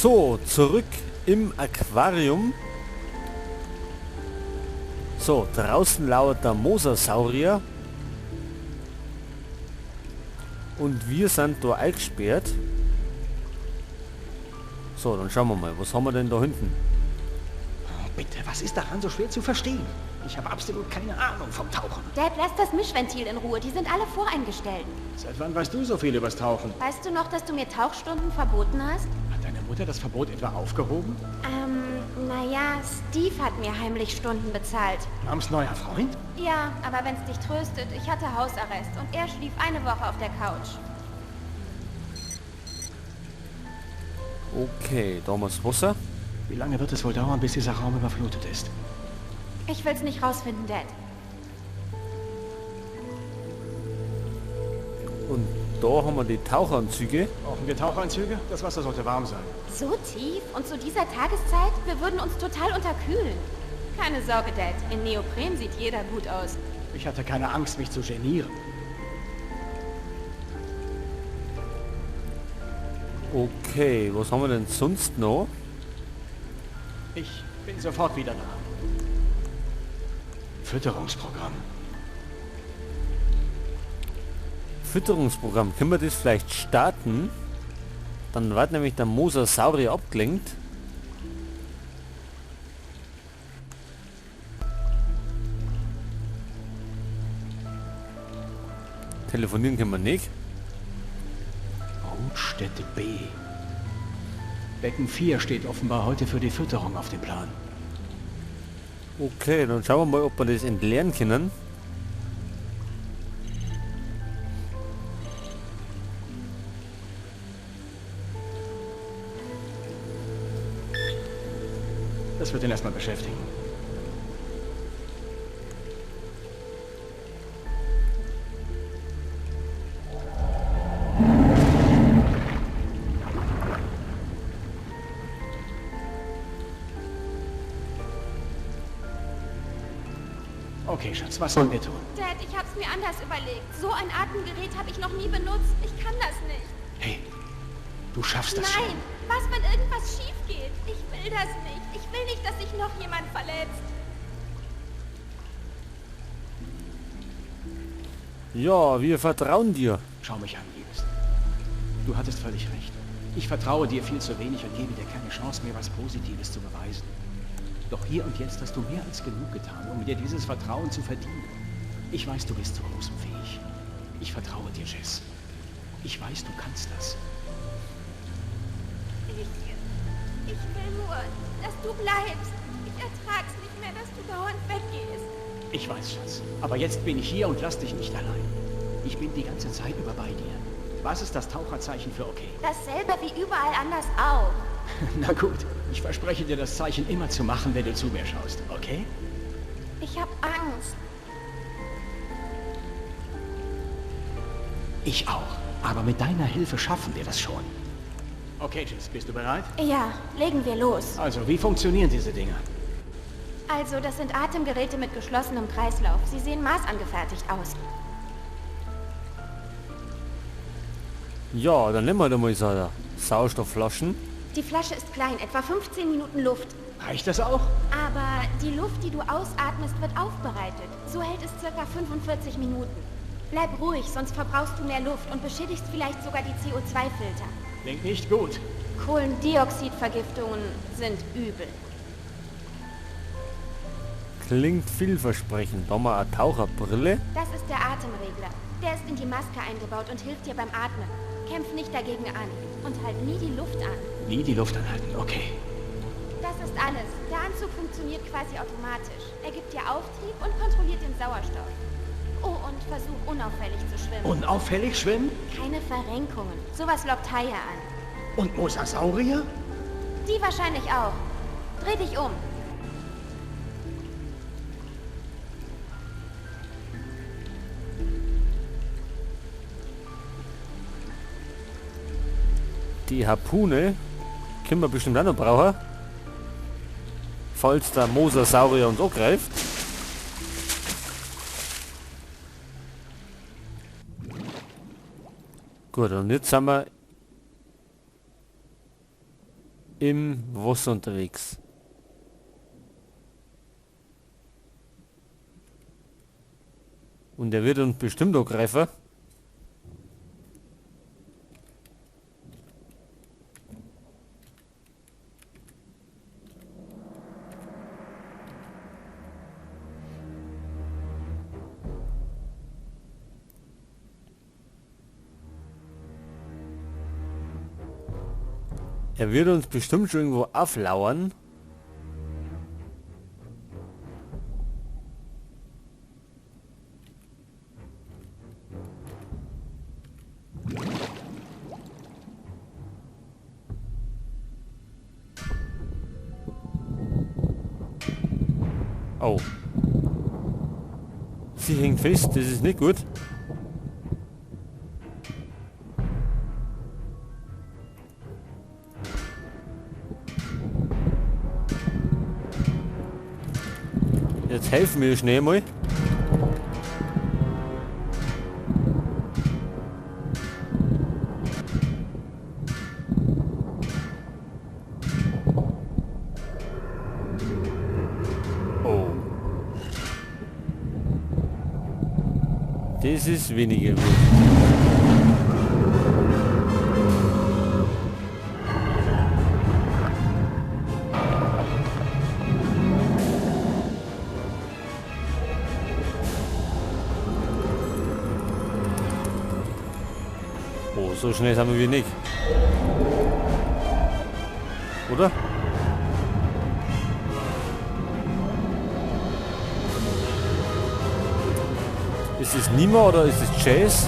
So, zurück im Aquarium. So, draußen lauert der Mosasaurier. Und wir sind da eingesperrt. So, dann schauen wir mal, was haben wir denn da hinten? Oh, bitte, was ist daran so schwer zu verstehen? Ich habe absolut keine Ahnung vom Tauchen. Dad, lass das Mischventil in Ruhe. Die sind alle voreingestellt. Seit wann weißt du so viel übers Tauchen? Weißt du noch, dass du mir Tauchstunden verboten hast? Hat deine Mutter das Verbot etwa aufgehoben? Naja, Steve hat mir heimlich Stunden bezahlt. Mams neuer Freund? Ja, aber wenn's dich tröstet, ich hatte Hausarrest und er schlief eine Woche auf der Couch. Okay, da haben wir's Wasser. Wie lange wird es wohl dauern, bis dieser Raum überflutet ist? Ich will's nicht rausfinden, Dad. Und da haben wir die Tauchanzüge. Brauchen wir Tauchanzüge? Das Wasser sollte warm sein. So tief und zu dieser Tageszeit? Wir würden uns total unterkühlen. Keine Sorge, Dad. In Neopren sieht jeder gut aus. Ich hatte keine Angst, mich zu genieren. Okay, was haben wir denn sonst noch? Ich bin sofort wieder da. Fütterungsprogramm. Fütterungsprogramm. Können wir das vielleicht starten? Dann wird nämlich der Mosasaurier abgelenkt. Telefonieren können wir nicht. Brutstätte B. Becken 4 steht offenbar heute für die Fütterung auf dem Plan. Okay, dann schauen wir mal, ob wir das entleeren können. Das wird ihn erstmal beschäftigen. Okay, Schatz, was sollen wir tun? Dad, ich hab's mir anders überlegt. So ein Atemgerät habe ich noch nie benutzt. Ich kann das nicht. Hey, du schaffst das schon. Nein, was, wenn irgendwas schief geht? Ich will das nicht. Ich will nicht, dass sich noch jemand verletzt. Ja, wir vertrauen dir. Schau mich an, Liebes. Du hattest völlig recht. Ich vertraue dir viel zu wenig und gebe dir keine Chance mehr, was Positives zu beweisen. Doch hier und jetzt hast du mehr als genug getan, um dir dieses Vertrauen zu verdienen. Ich weiß, du bist zu großem fähig. Ich vertraue dir, Jess. Ich weiß, du kannst das. Ich will nur, dass du bleibst. Ich ertrag's nicht mehr, dass du dauernd weggehst. Ich weiß, Schatz. Aber jetzt bin ich hier und lass dich nicht allein. Ich bin die ganze Zeit über bei dir. Was ist das Taucherzeichen für okay? Dasselbe wie überall anders auch. Na gut, ich verspreche dir, das Zeichen immer zu machen, wenn du zu mir schaust, okay? Ich hab Angst. Ich auch. Aber mit deiner Hilfe schaffen wir das schon. Okay, Jess, bist du bereit? Ja, legen wir los. Also, wie funktionieren diese Dinger? Also, das sind Atemgeräte mit geschlossenem Kreislauf. Sie sehen maßangefertigt aus. Ja, dann nehmen wir da mal so Sauerstoffflaschen. Die Flasche ist klein, etwa 15 Minuten Luft. Reicht das auch? Aber die Luft, die du ausatmest, wird aufbereitet. So hält es circa 45 Minuten. Bleib ruhig, sonst verbrauchst du mehr Luft und beschädigst vielleicht sogar die CO2-Filter. Klingt nicht gut. Kohlendioxidvergiftungen sind übel. Klingt vielversprechend. Da haben wir eine Taucherbrille. Das ist der Atemregler. Der ist in die Maske eingebaut und hilft dir beim Atmen. Kämpf nicht dagegen an und halt nie die Luft an. Nie die Luft anhalten, okay. Das ist alles. Der Anzug funktioniert quasi automatisch. Er gibt dir Auftrieb und kontrolliert den Sauerstoff. Oh, und versuch unauffällig zu schwimmen. Unauffällig schwimmen? Keine Verrenkungen. Sowas lockt Haie an. Und Mosasaurier? Die wahrscheinlich auch. Dreh dich um. Die Harpune können wir bestimmt auch noch brauchen. Falls der Mosasaurier uns angreift. Gut, und jetzt sind wir Im Wasser unterwegs. Und er wird uns bestimmt auch greifen. Er wird uns bestimmt schon irgendwo auflauern. Oh. Sie hängt fest, das ist nicht gut. Jetzt helfen wir schnell mal. Oh. Das ist weniger gut. Oh, so schnell sind wir nicht. Oder? Ist es Nima oder ist es Chase?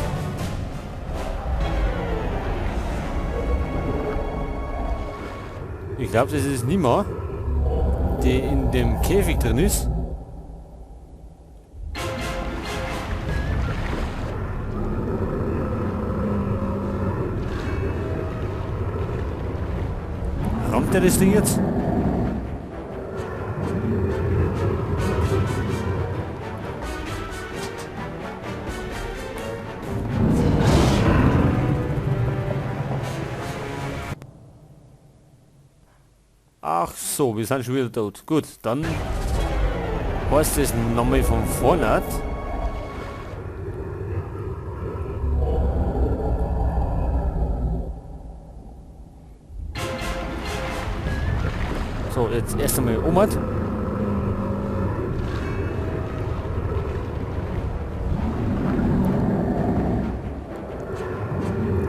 Ich glaube, das ist Nima, die in dem Käfig drin ist. Rammt er das Ding jetzt? Ach so, wir sind schon wieder tot. Gut, dann heißt es nochmal von vorne. So, jetzt erst einmal um.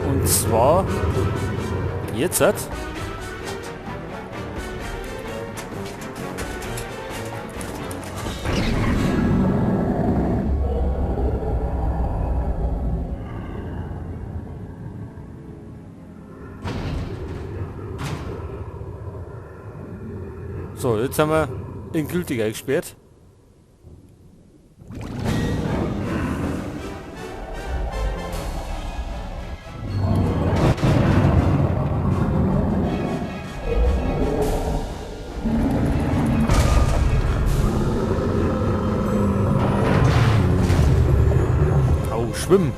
Und zwar jetzt. So, jetzt haben wir endgültig eingesperrt. Oh, schwimmen!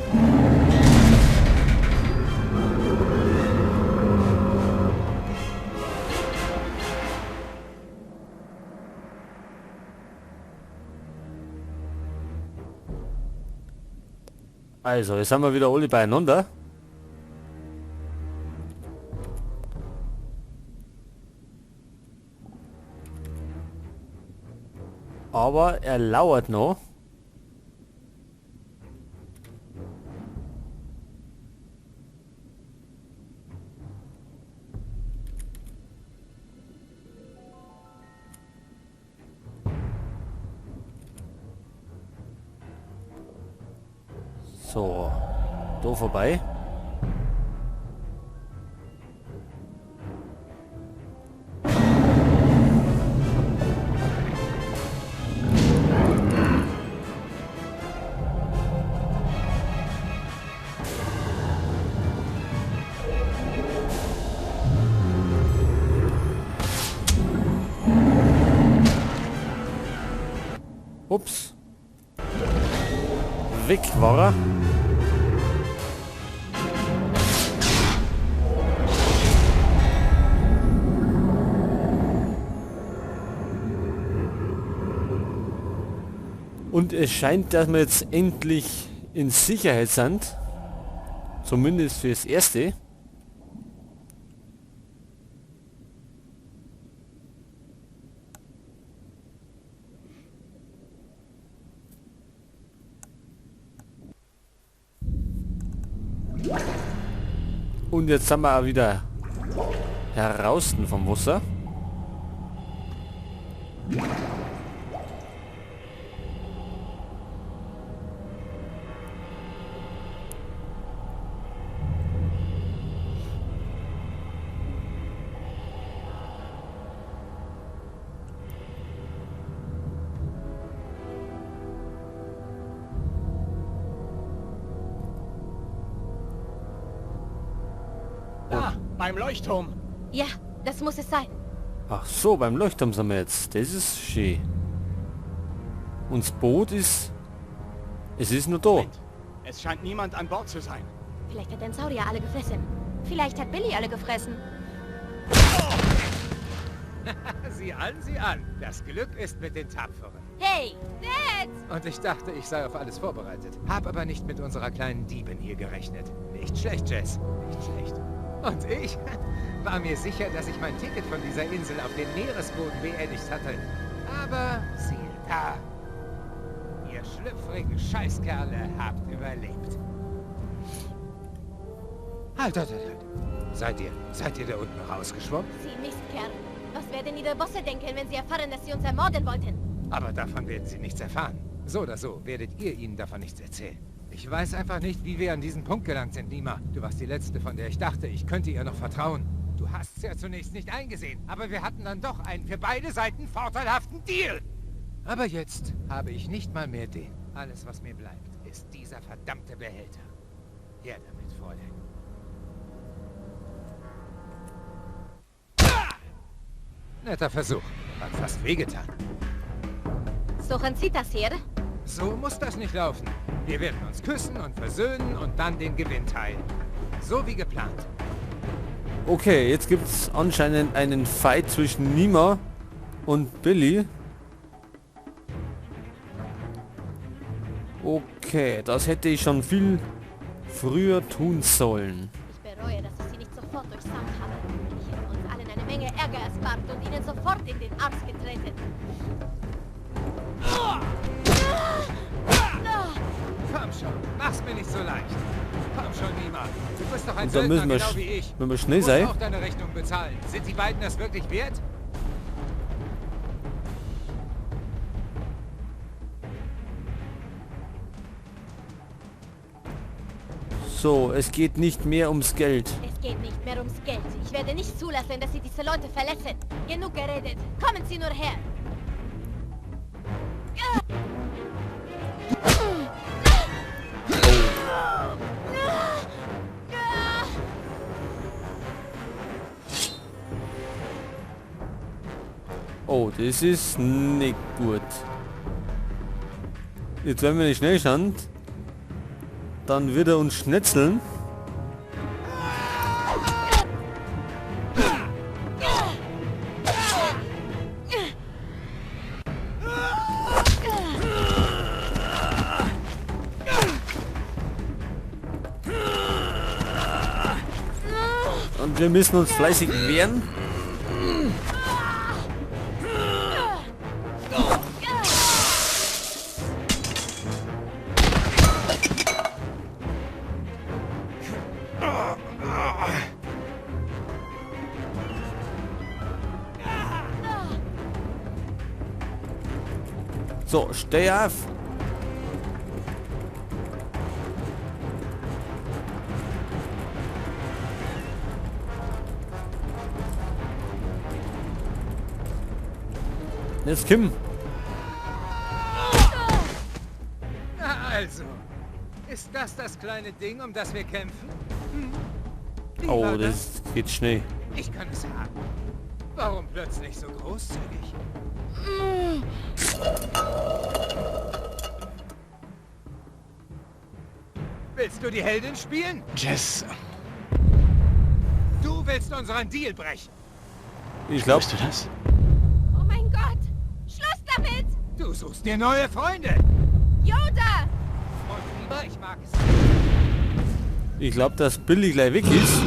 Also, jetzt haben wir wieder alle beieinander. Aber er lauert noch. So, da vorbei. Ups. Weg war er. Und es scheint, dass wir jetzt endlich in Sicherheit sind. Zumindest fürs Erste. Und jetzt sind wir auch wieder heraus vom Wasser. Da, beim Leuchtturm. Ja, das muss es sein. Ach so, beim Leuchtturm sind wir jetzt. Das ist schön. Und das Boot ist... Es ist nur da. Moment. Es scheint niemand an Bord zu sein. Vielleicht hat ein Saurier alle gefressen. Vielleicht hat Billy alle gefressen. Sieh an, sieh an. Das Glück ist mit den Tapferen. Hey, Dad! Und ich dachte, ich sei auf alles vorbereitet. Hab aber nicht mit unserer kleinen Diebin hier gerechnet. Nicht schlecht, Jess. Nicht schlecht. Und ich war mir sicher, dass ich mein Ticket von dieser Insel auf den Meeresboden beerdigt hatte. Aber siehe da. Ihr schlüpfrigen Scheißkerle habt überlebt. Halt, halt, halt, halt. Seid ihr da unten rausgeschwommen? Sie Mistkerl. Was werden ihre Bosse denken, wenn sie erfahren, dass sie uns ermorden wollten? Aber davon werden sie nichts erfahren. So oder so werdet ihr ihnen davon nichts erzählen. Ich weiß einfach nicht, wie wir an diesen Punkt gelangt sind, Nima. Du warst die Letzte, von der ich dachte, ich könnte ihr noch vertrauen. Du hast es ja zunächst nicht eingesehen, aber wir hatten dann doch einen für beide Seiten vorteilhaften Deal. Aber jetzt habe ich nicht mal mehr den. Alles, was mir bleibt, ist dieser verdammte Behälter. Her damit, Fräulein. Ah! Netter Versuch. Hat fast wehgetan. Suchen Sie das hier? So muss das nicht laufen. Wir werden uns küssen und versöhnen und dann den Gewinn teilen. So wie geplant. Okay, jetzt gibt es anscheinend einen Fight zwischen Nima und Billy. Okay, das hätte ich schon viel früher tun sollen. Ich bereue, dass ich sie nicht sofort durchsaugt habe. Ich hätte uns allen eine Menge Ärger erspart und ihnen sofort in den Arsch getreten. Komm schon, mach's mir nicht so leicht. Komm schon, Nima. Du bist doch ein Und da müssen Söldner, wir, genau wie ich. wenn wir schnell Du musst sein. auch deine Rechnung bezahlen. Sind die beiden das wirklich wert? So, es geht nicht mehr ums Geld. Es geht nicht mehr ums Geld. Ich werde nicht zulassen, dass Sie diese Leute verletzen. Genug geredet. Kommen Sie nur her. Oh, das ist nicht gut. Jetzt, wenn wir nicht schnell sind, dann wird er uns schnetzeln. Und wir müssen uns fleißig wehren. So, steh auf! Jetzt Kim. Na also, ist das das kleine Ding, um das wir kämpfen? Hm? Wie Oh, war das geht schnell. Ich kann es haben. Warum plötzlich so großzügig? Willst du die Heldin spielen? Jess, Du willst unseren Deal brechen. Ich glaube, spürst du das? Oh mein Gott! Schluss damit! Du suchst dir neue Freunde. Yoda! Ich mag es. Ich glaube, dass Billy gleich weg ist.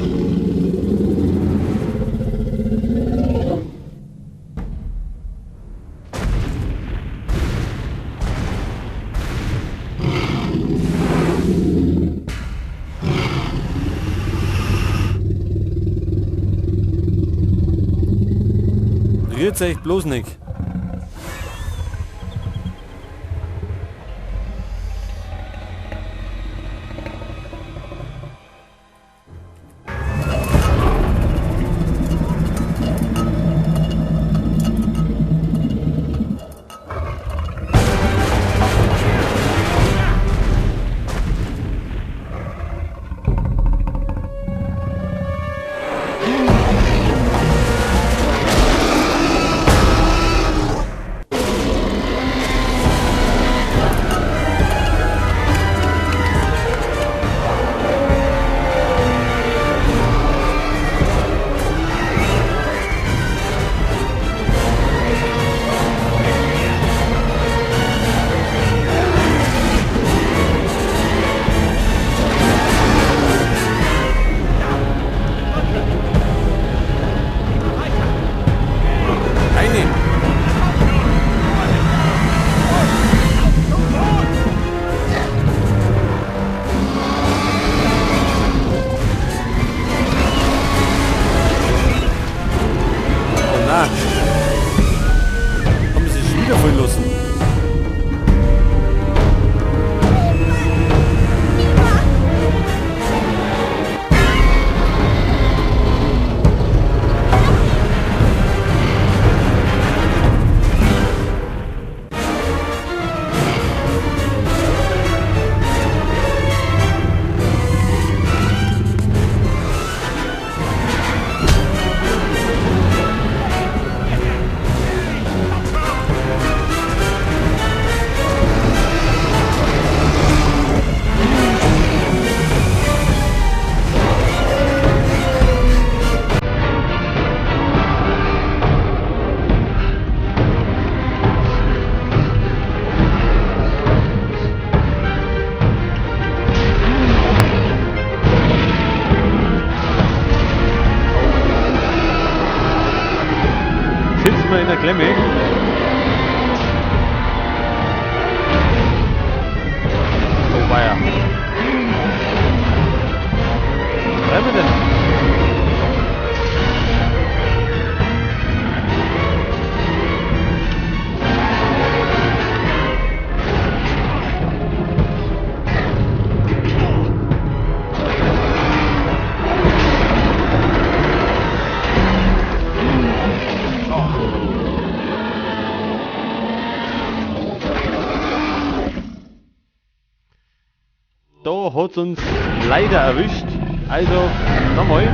Rührt euch bloß nicht. Haben sie sich wieder voll lassen. Sitzen wir in der Klemme. Oh weia. Was treiben wir denn? Da hat es uns leider erwischt. Also nochmal.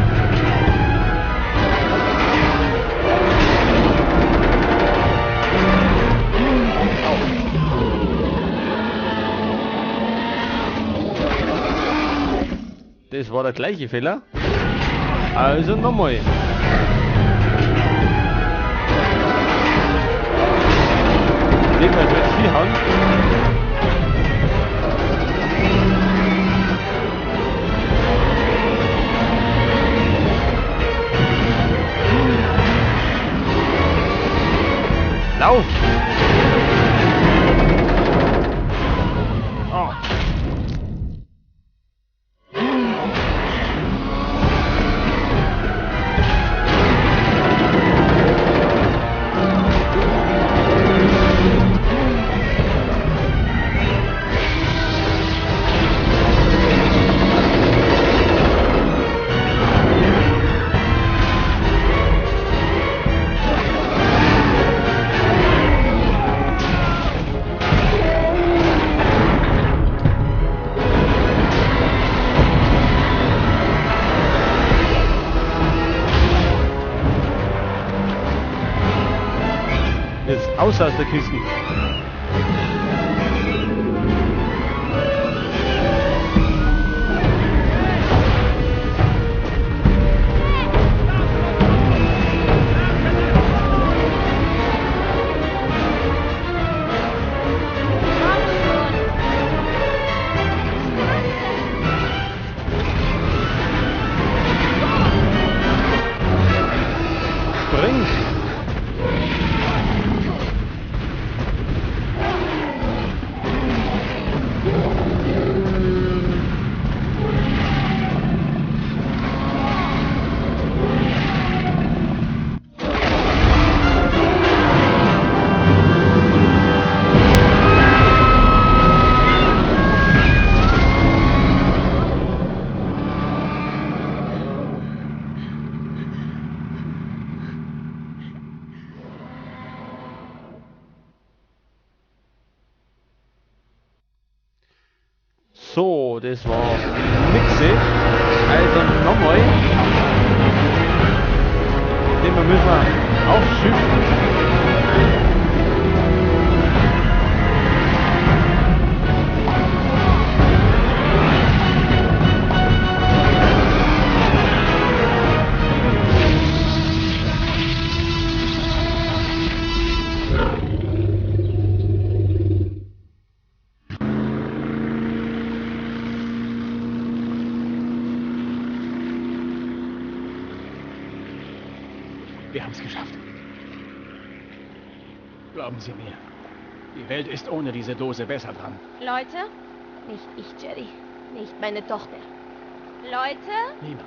Das war der gleiche Fehler. Also nochmal. Den wir jetzt hier haben. Lauf! Oh. Jetzt aus aus der Kiste. Komm schon. Spring! So, das war nix. Also nochmal. Den müssen wir aufs Schiff. Wir haben es geschafft. Glauben Sie mir, die Welt ist ohne diese Dose besser dran. Leute? Nicht ich, Jerry. Nicht meine Tochter. Leute? Nima,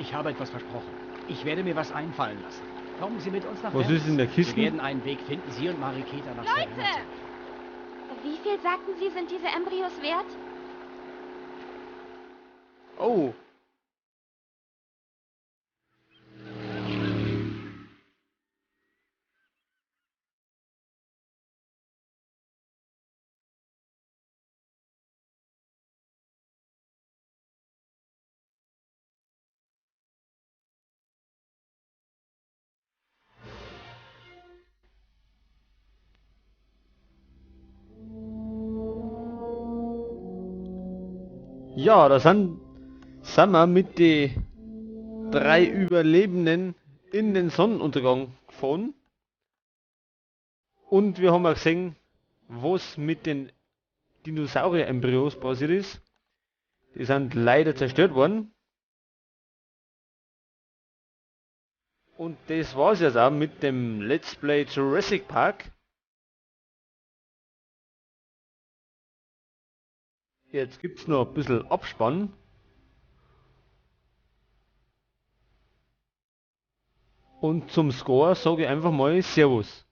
ich habe etwas versprochen. Ich werde mir was einfallen lassen. Kommen Sie mit uns nach Was Venice. ist in der Kiste? Wir werden einen Weg finden, Sie und Mariketa nach Leute! Serena zu Wie viel sagten Sie, sind diese Embryos wert? Oh. Ja, da sind wir mit den 3 Überlebenden in den Sonnenuntergang gefahren. Und wir haben auch gesehen, was mit den Dinosaurier-Embryos passiert ist. Die sind leider zerstört worden. Und das war's jetzt auch mit dem Let's Play Jurassic Park. Jetzt gibt's noch ein bisschen Abspann. Und zum Score sage ich einfach mal Servus.